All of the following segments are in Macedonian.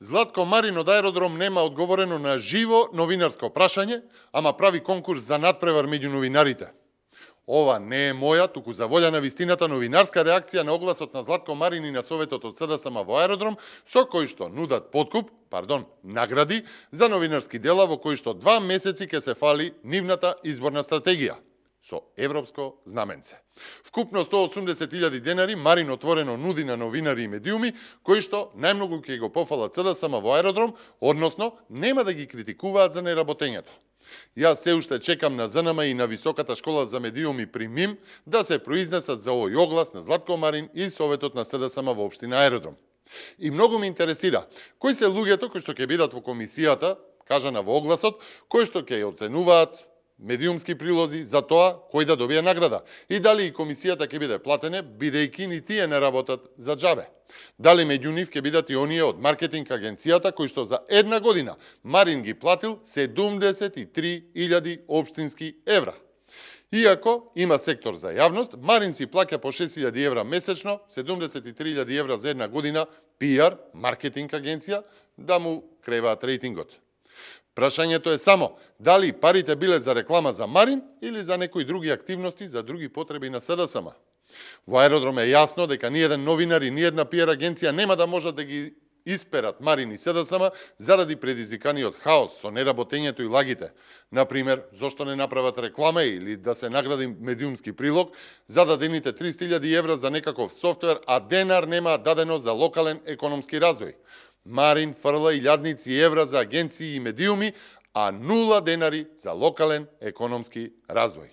Златко Марин од аеродром нема одговорено на живо новинарско прашање, ама прави конкурс за надпревар меѓу новинарите. Ова не е моја, туку за волја на вистината новинарска реакција на огласот на Златко Марин и на Советот од СДСМ во аеродром, со кој што нудат награди за новинарски дела во кои што 2 месеци ќе се фали нивната изборна стратегија со европско знаменце. Вкупно 180.000 денари Марин отворено нуди на новинари и медиуми, кои што најмногу ќе го пофалат СДСМ во аеродром, односно нема да ги критикуваат за неработењето. Јас се уште чекам на ЗНМ и на Високата школа за медиуми при МИМ да се произнесат за овој оглас на Златко Марин и Советот на СДСМ во општина Аеродром. И многу ме интересира, кои се луѓето кои што ќе бидат во комисијата, кажана во огласот, кои што ќе ја оценуваат медиумски прилози за тоа кој да добие награда и дали и комисијата ќе биде платене, бидејќи ни тие не работат за џабе. Дали меѓу нив ќе бидат и оние од маркетинг агенцијата кои што за една година Марин ги платил 73.000 општински евра. Иако има сектор за јавност, Марин си плаќа по 6.000 евра месечно, 73.000 евра за една година, PR, маркетинг агенција, да му креваат рейтингот. Прашањето е само, дали парите биле за реклама за Марин или за некои други активности за други потреби на СДСМ. Во аеродром е јасно дека ниеден новинар и ниедна PR агенција нема да можат да ги исперат Марин и СДСМ заради предизвиканиот хаос со неработењето и лагите. Например, зошто не направат реклама или да се награди медиумски прилог за дадените 300.000 евра за некаков софтвер, а денар нема дадено за локален економски развој. Марин фрла илјадници евра за агенции и медиуми, а 0 денари за локален економски развој.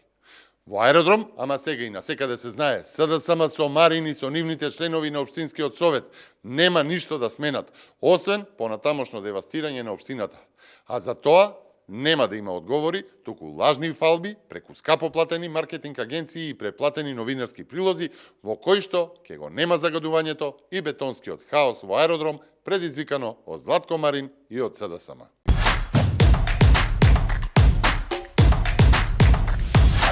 Во аеродром, ама сега и насекаде се знае, СДСМ со Марин и со нивните членови на Општинскиот совет нема ништо да сменат, освен понатамошно девастирање на општината. А за тоа нема да има одговори, туку лажни фалби преку скапо платени маркетинг агенции и преплатени новинарски прилози, во кои што ќе го нема загадувањето и бетонскиот хаос во аеродром, предизвикано од Златко Марин и од СДСМ.